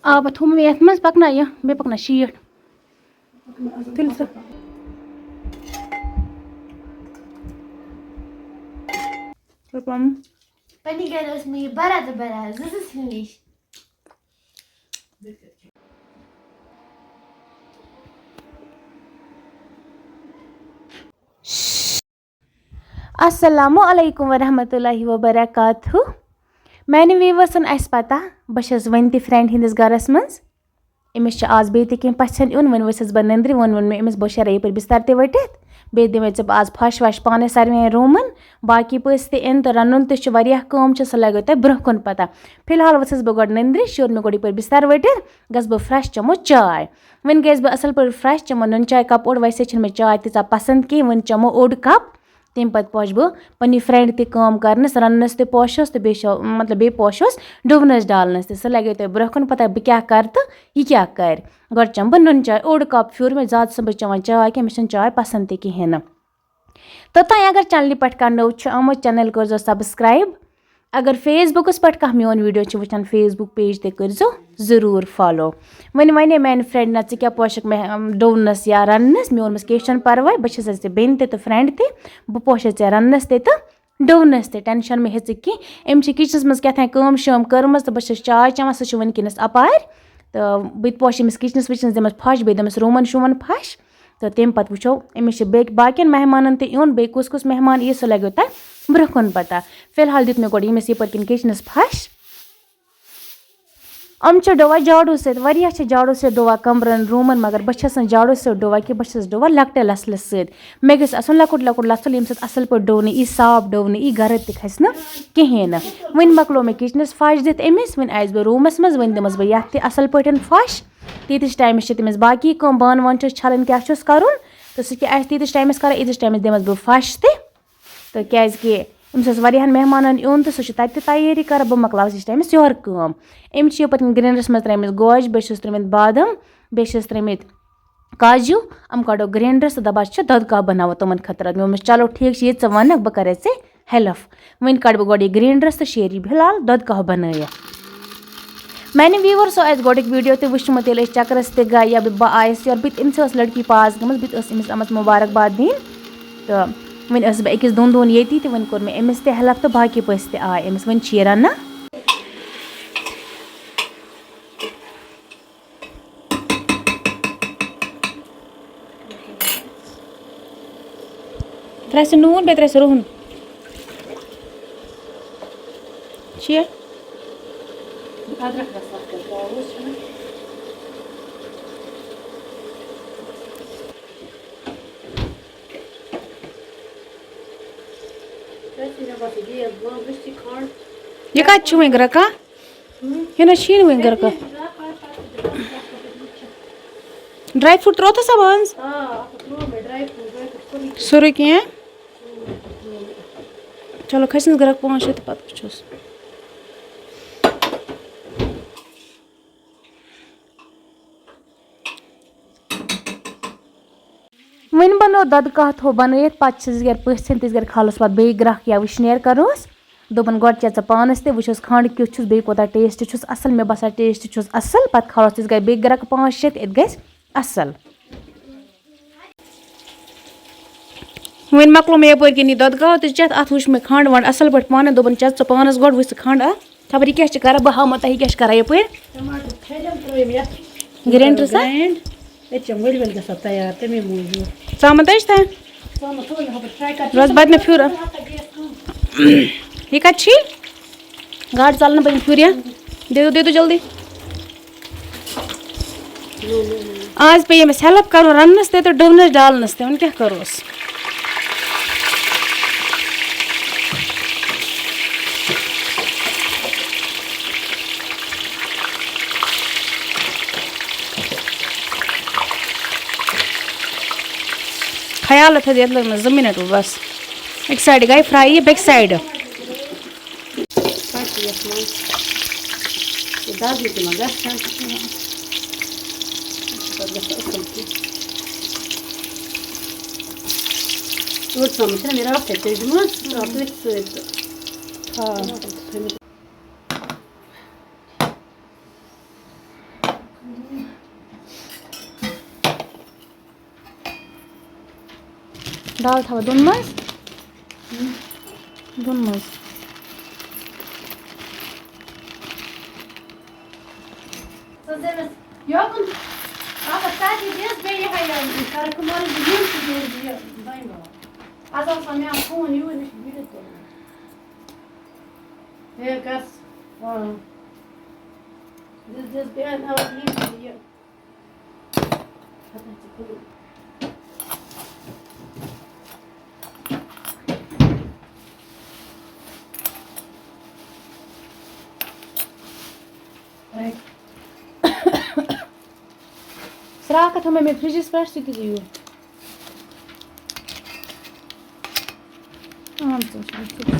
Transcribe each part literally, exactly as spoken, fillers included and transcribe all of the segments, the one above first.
آ، بہٕ تھوٚو مےٚ یَتھ منٛز، پَکناو یہِ، بیٚیہِ پَکناو شیٖٹ۔ تُلِو سا۔ پَنٕنہِ گَرِ ٲس مےٚ یہِ برا تہٕ برا، زٕ زٕ سِنۍ لیٚچھ۔ السلام علیکم ورحمۃ اللہ وبرکاتہ۔ میانہِ ویوٲرسن آسہِ پتہ، بہٕ چھَس وۄنۍ تہِ فرینڈ ہٕنٛدِس گرس منٛز۔ أمِس چھِ آز بیٚیہِ تہِ کینٛہہ پژھٮ۪ن یُن، وۄنۍ ؤژھٕس بہٕ نندرِ، وۄنۍ ووٚن مےٚ أمِس، بہٕ شیرے یِپٲرۍ بستر تہِ ؤٹِتھ، بیٚیہِ دِمے ژےٚ بہٕ آز پھش وش پانے ساروِین روٗمن، باقی پٔژھۍ تہِ یِن تہٕ رنُن تہِ چھُ، واریاہ کٲم چھِ، سۄ لگیو تۄہہِ برونٛہہ کُن پتہ۔ فی الحال ؤژھٕس بہٕ گۄڈٕ نندرِ، شیوٚر مےٚ گۄڈٕ یِپٲرۍ بستر ؤٹِتھ، گژھٕ بہٕ فرش چمو چاے۔ وۄنۍ گٔیَس بہٕ اَصٕل پٲٹھۍ فرٛٮ۪ش، چٮ۪مو نُن چاے کَپ اوٚڑ، ویسے چھِنہٕ مےٚ چاے تیٖژاہ پَسنٛد کِہیٖنۍ، وۄنۍ چٮ۪مو اوٚڑ کَپ۔ تَمہِ پَتہٕ پوشہٕ بہٕ پنٛنہِ فرٛٮ۪نٛڈِ تہِ کٲم کَرنَس، رَننَس تہِ پوشَس تہٕ بیٚیہِ چھَو، مطلب، بیٚیہِ پوشَس ڈُونَس ڈالنَس تہِ۔ سُہ لَگیو تۄہہِ برٛونٛہہ کُن پَتہ بہٕ کیٛاہ کَرٕ تہٕ یہِ کیٛاہ کَرِ۔ گۄڈٕ چٮ۪مہٕ بہٕ نُن چاے، اوٚڑ کَپ پھیوٗر مےٚ، زیادٕ چھَسنہٕ بہٕ چٮ۪وان چاے کینٛہہ، مےٚ چھَنہٕ چاے پَسنٛد تہِ کِہیٖنۍ نہٕ۔ توٚتام اگر چینلہِ پٮ۪ٹھ کانٛہہ نوٚو چھُ آمُت، چینل کٔرزیو سبسکرایب۔ اگر فیس بُکس پٮ۪ٹھ کانٛہہ میون ویڈیو چھُ وٕچھان، فیس بُک پیج تہِ کٔرزیو ضروٗر فالو۔ وۄنۍ ونے میانہِ فرینڈِ، نہ ژٕ کیٛاہ پوشکھ مےٚ، ام، ڈوونس یا رننس؟ مےٚ ووٚنمس کینٛہہ چھُنہٕ پرواے، بہٕ چھس ژےٚ بیٚنہِ تہِ تہٕ فرینڈ تہِ، بہٕ پوشے ژےٚ رننس تہِ تہٕ ڈوونس تہِ، ٹینشن مہ ہیٚژٕ کینٛہہ۔ أمۍ چھِ کچنس منٛز کیٛاہ تام کٲم شٲم کٔرمٕژ تہٕ بہٕ چھس چاے چٮ۪وان، سۄ چھِ وٕنکیٚنس اپارِ۔ تہٕ بہٕ تہِ پوشہٕ أمِس کچنس وچنس، دِمس پھش، بیٚیہِ دِمس روٗمن شوٗمن پھش۔ تہٕ تَمہِ پَتہٕ وٕچھو أمِس چھِ بیٚیہِ باقیَن مہمانَن تہِ یُن، بیٚیہِ کُس کُس مہمان یِیہِ، سُہ لَگیو تۄہہِ برٛونٛہہ کُن پَتہ۔ فی الحال دیُت مےٚ گۄڈٕ ییٚمِس یَپٲرۍ کِنۍ کِچنَس پھَش۔ یِم چھِ ڈُوان جاڑوٗ سۭتۍ، واریاہ چھِ جاڑوٗ سۭتۍ ڈُوان کَمرَن، روٗمَن، مگر بہٕ چھَس نہٕ جاڑوٗ سۭتۍ ڈُوان کینٛہہ، بہٕ چھَس ڈُوان لۄکٹہِ لَژھلہِ سۭتۍ۔ مےٚ گژھِ آسُن لۄکُٹ لۄکُٹ لَژھُل، ییٚمہِ سۭتۍ اَصٕل پٲٹھۍ ڈُونہٕ یی، صاف ڈُونہٕ یی، گَرٕ تہِ کھَسہِ نہٕ کِہیٖنۍ نہٕ۔ وۄنۍ مۄکلو مےٚ کِچنَس پھَش دِتھ أمِس، وۄنۍ آیَس بہٕ روٗمَس منٛز، وۄنۍ دِمَس بہٕ یَتھ تہِ اَصٕل پٲٹھۍ پھَش۔ تیٖتِس ٹایمَس چھِ تٔمِس باقی کٲم، بانہٕ وانہٕ چھُس چھَلٕنۍ، کیٛاہ چھُس کَرُن، تہٕ سُہ کیٛاہ آسہِ تیٖتِس ٹایمَس کَران، ییٖتِس ٹایمَس دِمَس بہٕ پھَش تہِ۔ تہٕ کیٛازِکہِ أمِس ٲس واریاہَن مہمانَن یُن تہٕ سُہ چھُ تَتہِ تہِ تیٲری کَران، بہٕ مۄکلاوَس ییٖتِس ٹایمَس یورٕ کٲم۔ أمِس چھِ یَپٲرۍ کِنۍ گرٛینڈَرَس منٛز ترٛٲیمٕتۍ گوجہِ، بیٚیہِ چھِس ترٛٲیمٕتۍ بادام، بیٚیہِ چھِس ترٛٲیمٕتۍ کاجوٗ۔ یِم کَڑو گرٛینڈَرَس تہٕ دَپان چھِ دۄدٕ کاہوٕ بَناوو تِمَن خٲطرٕ۔ مےٚ ووٚنمَس، "چلو ٹھیٖک چھِ، یہِ ژٕ وَنَکھ، بہٕ کَرَے ژےٚ ہیلپ۔" وۄنۍ کَڑٕ بہٕ گۄڈٕ یہِ گرٛینڈرَس تہٕ شیرِ یہِ بِلال دۄدٕ کاہوٕ بَنٲیِتھ۔ میانہِ ویورسو آسہِ گۄڈٕنیُک ویڈیو تہِ وٕچھمُت، ییٚلہِ أسۍ چکرس تہِ گٔے یا بہٕ آیس یور، بہٕ تہِ، أمِس ٲس لڑکی پاس گٔمٕژ، بہٕ تہِ ٲسٕس أمِس آمٕژ مُبارک باد دِنۍ۔ تہٕ وۄنۍ ٲسٕس بہٕ أکِس دۄن دۄہن ییٚتی تہٕ وۄنۍ کوٚر مےٚ أمِس تہِ ہیلپ تہٕ باقی پٔژھۍ تہِ آے أمِس۔ وۄنۍ چھِ یہِ رنان۔ ترٛایہِ سا نوٗن، بیٚیہِ ترٛایہِ سا رُہُن۔ چھِ یہِ؟ یہِ کَتہِ چھُ وۄنۍ گرٛکان؟ یہِ نہ چھِی نہٕ وٕنہِ گرٛکہٕ۔ ڈراے فروٹ ترٛوو تھا سا منٛز؟ سورُے کینٛہہ۔ چلو، کھٔسِنَس گرٛکہٕ پانٛژھ شےٚ تہٕ پَتہٕ وٕچھوس۔ وۄنۍ بنوو دۄدٕ کاہوٕ بنٲیِتھ، پتہٕ چھِس گرِ پٔژھٮ۪ن تہِ، أسۍ گرِ کھالوس پتہٕ بیٚیہِ گرٛکھ یا وٕشنیر کروس۔ دوٚپُن، گۄڈٕ چےٚ ژٕ پانس تہِ، وٕچھوس کھنٛڈ کیُتھ چھُس، بیٚیہِ کوٗتاہ ٹیسٹ چھُس اصل۔ مےٚ باسان ٹیسٹ چھُس اصل، پتہٕ کھالوس أسۍ گرِ بیٚیہِ گرٛکہٕ پانٛژھ شےٚ تہِ، اَتہِ گژھِ اصل۔ وۄنۍ مۄکلو مےٚ یپٲرۍ کِنۍ یہِ دۄدٕ کاہوٕ تہِ چٮ۪تھ، اتھ وٕچھ مےٚ کھنٛڈ ونٛڈ اصل پٲٹھۍ پانہٕ، دوٚپُن، چےٚ ژٕ پانس گۄڈٕ، وٕچھ ژٕ کھنٛڈ اتھ۔ خبر یہِ کیٛاہ چھِ کران، بہٕ ہاومو تۄہہِ یہِ کیٛاہ چھِ کران یپٲرۍ۔ ٹماٹر تھٔلۍ یِم ترٲیِم یَتھ۔ گرینڈرس ہا؟ گرینڈ۔ ییٚتہِ چھِ یِم ؤلۍ ؤلۍ گژھان تیار، تَمے موٗجوٗب۔ ژامَن تہِ چھِ تھاوٕنۍ؟ ژامَن تھٲو مےٚ ہُپٲرۍ fry کَرٕنۍ۔ روز بَدِ نہٕ پھیُر۔ یہِ کَتہِ چھی؟ گاڈٕ ژَلنہٕ بَنہِ پھیُر یا؟ دِیِو، دِیِو جلدی۔ آز پیٚیہِ أمِس ہیلپ کَرُن رَننَس تہِ تہٕ ڈُونَس ڈالنَس تہِ، وۄنۍ کیٛاہ کَروس؟ خیال تھٲیِو، یَتھ لٔگۍ مےٚ زٕ مِنَٹ وۄنۍ بَس۔ اَکہِ سایڈٕ گٔے fry یہِ، بیٚکہِ سایڈٕ۔ پَتہٕ یَتھ منٛز یہِ دَگ یہِ تِمَن گژھان چھِ کِہیٖنۍ۔ یہِ چھِ پَتہٕ گژھان اَصٕل پٲٹھۍ۔ اوٚڑ چمچ چھِنہ مےٚ راتھٕے تٔجمٕژ، ترٛاو تٔتھۍ سۭتۍ تہٕ آ۔ دال تھاوو دۄن منٛز۔ دۄن منٛز۔ سۄ زٔمِس یوکُن اکھ ہتھ ژتجی دِژ، بیٚیہِ یِہوٚے یہِ کرٕ کُمارٕچ یِم تہِ دِژ یہِ دۄیہِ دۄہ۔ از اوس مےٚ فون یوٗرۍ، مےٚ چھُ بِہِتھ کوٚرمُت۔ ہے، کس؟ آ۔ دِژ، دِژ بیٚیہِ اَنہٕ ہاو یہِ، یہِ۔ فراک تھاومے مےٚ فرجس پٮ۪ٹھ، سُہ تہِ دِیِو۔ اہن حظ، سُہ چھُ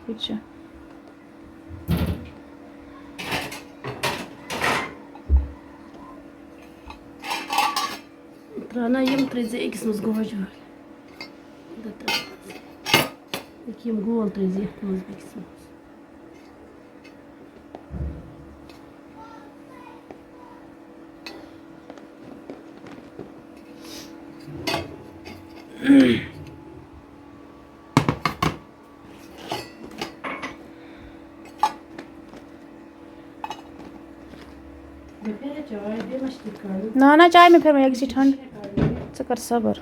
یہِ چھُ۔ ترٛاونا یِم ترٛٲوزِ أکِس منٛز گوجہِ وٲلۍ۔ یِم گول ترٛٲوزِ یَتھ منٛز بیٚکِس منٛز۔ نہ، نہ، چاے مےٚ پھِرمٕژ، یہِ گژھِ ٹھنٛڈ۔ ژٕ کر صبر۔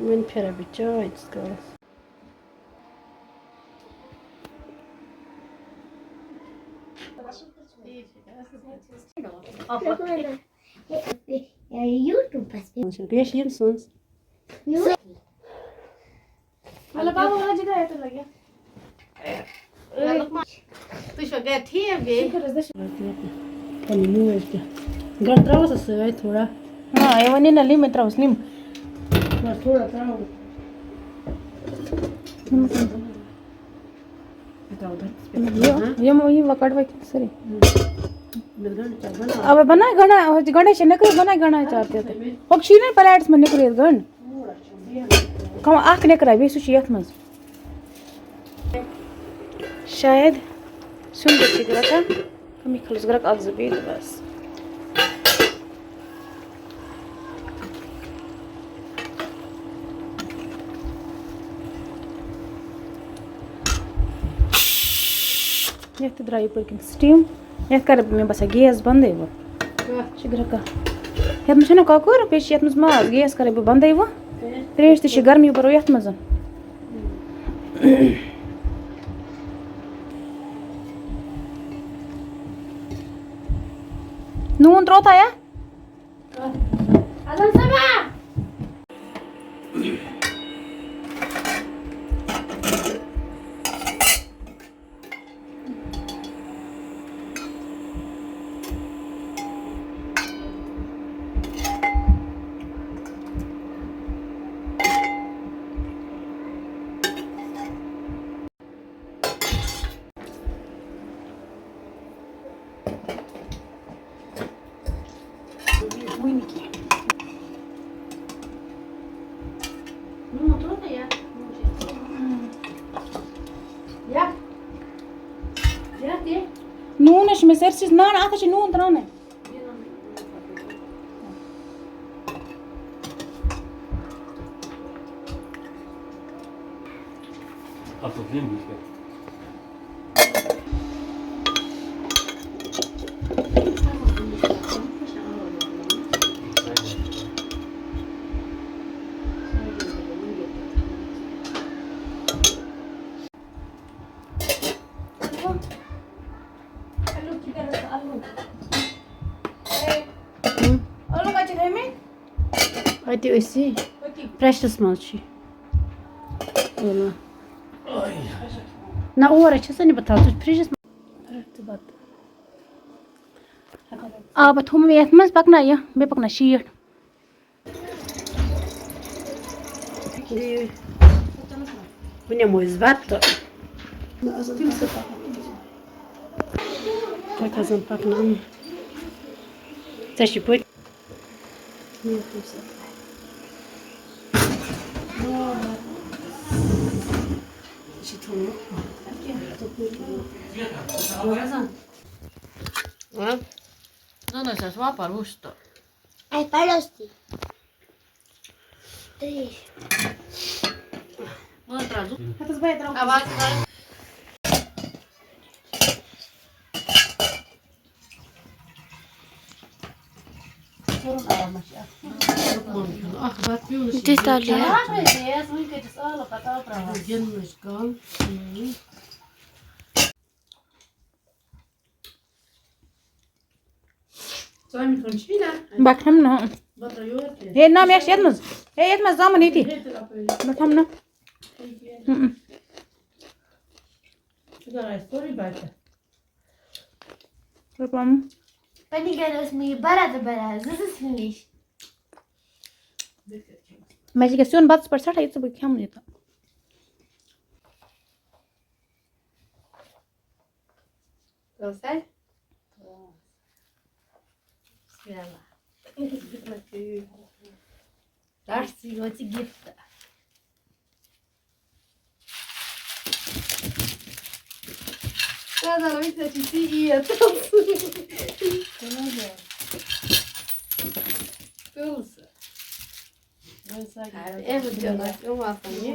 وۄنۍ پھِرٕ بہٕ چاے تِس کالس۔ یوٗٹیوٗبَس پٮ۪ٹھ۔ یہِ چھِ یِم سٕنٛز۔ مطلب، بابا، واجہِ گٔے تہٕ لَگہِ۔ تُہۍ چھِوا گَرِ ٹھیٖک بیٚیہِ؟ شُکُر حظ، أسۍ چھِ پَنٕنۍ موج تہِ۔ گۄڈٕ ترٛاوَس حظ سۭتۍ تھوڑا۔ نہ، یہِ وَنہِ نہ لیمبۍ، ترٛاوَس لیمبۍ۔ بَس تھوڑا ترٛاوَو۔ یہِ ترٛاوَو بَتَس پٮ۪ٹھ۔ یہِ، یِم، یِم وۄنۍ کَڑٕ وۄنۍ سٲری۔ مےٚ دوٚپ گَنٛڈٕ چاے بَناو۔ اَوَے بَناے گَنٛڈا، ہُتہِ گَنٛڈَے چھِ نِکٕر بَناے گَنٛڈا چار تہِ تہٕ۔ ہُہ چھُے نہ پلیٹَس منٛز نِکٕر یَتھ گَنٛڈ۔ کم اکھ نِکرا، بیٚیہِ سُہ چھُ یَتھ منٛز۔ شاید سیُن تہِ چھِ گرٛٮ۪کان، کمی کھلُس گرٛٮ۪کھ اکھ زٕ بیٚیہِ تہٕ بس۔ یَتھ تہِ درٛاو یِپٲرۍ کِنۍ steam۔ یَتھ کَرٕ بہٕ، مےٚ باسان، گیس بنٛدٕے وۄنۍ۔ کَتھ؟ چھِ گرٛٮ۪کان۔ یَتھ منٛز چھَنہ کۄکُر، بیٚیہِ چھِ یَتھ منٛز ماز۔ گیس کَرٕ بہٕ بنٛدٕے وۄنۍ۔ ترٛیش؟ ترٛیش تہِ چھِ گرمی بَرو یَتھ منٛز۔ نوٗن ترٛووتھا یا؟ کَتھ؟ اَدٕ حظ صٲبا۔ وٕنہِ کینٛہہ۔ نوٗن ترٛوو نہ یَتھ؟ نوٗن چھُ اَتھ۔ یَتھ؟ یَتھ یہِ؟ نوٗن حظ چھُ مےٚ سٲرسٕے، نہ، نہ، اَتھ حظ چھُ نوٗن ترٛاونَے۔ اَتھ اوس لیمبُے پٮ۪ٹھ۔ اَتہِ ٲسی۔ پریشرَس منٛز چھِ۔ نہ، اورَے چھَس نہٕ بہٕ تھاوان، ژٕ چھُکھ فرجَس منٛز۔ رَٹھ ژٕ بَتہٕ۔ آ، بہٕ تھوٚو مےٚ یَتھ منٛز، پَکناو یہِ، بیٚیہِ پَکناو شیٖٹ۔ وۄنۍ نِمو أسۍ بَتہٕ۔ تۄہہِ کھسَن پَکناوُن۔ ژےٚ چھِ پٔتۍ۔ زَن ٲسۍ اَسہِ وۄپَر وُچھ تہٕ۔ اَسہِ پَڑوس تہِ۔ ترٛیش۔ مٲنٛز ترٛاو زٕ۔ ہَتَس بَے ترٛاو۔ آواز کر۔ کوٚرُن آب ما چھِ اَتھ؟ اَکھ بَتہٕ پیوٗنہٕ چھِ دِتھ تَلہٕ۔ اَکھ رَس گیس، وٕنۍ کٔرِس ٲلہٕ پَتہٕ آب ترٛاوان۔ گِنٛدنٕچ کٲم۔ ژامنہِ کھنٛڈ چھِی نا؟ بہٕ کھٮ۪مہٕ نہٕ۔ بہٕ ترٛاوٕ یور تہِ۔ ہے، نہ، مےٚ چھِ یَتھ منٛز۔ ہے، یَتھ منٛز زامُت ییٚتی۔ ہے، تیٚلہِ اَپٲرۍ۔ بہٕ کھٮ۪مہٕ نہٕ۔ ہے، کینٛہہ۔ اۭں۔ ژٕ کَر آسہِ سورُے بَتہٕ۔ رُکُن۔ پننہِ گرِ ٲس مےٚ یہِ برا تہٕ برا، زٕ زٕ سِنۍ لیٚچھ۔ مےٚ چھِ کیٛاہ سیُن بَتَس پٮ۪ٹھ سٮ۪ٹھاہ، یہِ ژٕ بہٕ کھٮ۪مہٕ یوٗتاہ۔ ٲسے؟ بسم اللہ۔ رَٹ ژٕ یوت ژٕ gift۔ ژٕ حظ وَنان، أسۍ حظ چھِ ژےٚ عیٖد۔ تُل سا۔ وۄنۍ سا اَہَن، أمِس چھُنہٕ اَسہِ یِم آسان یہِ۔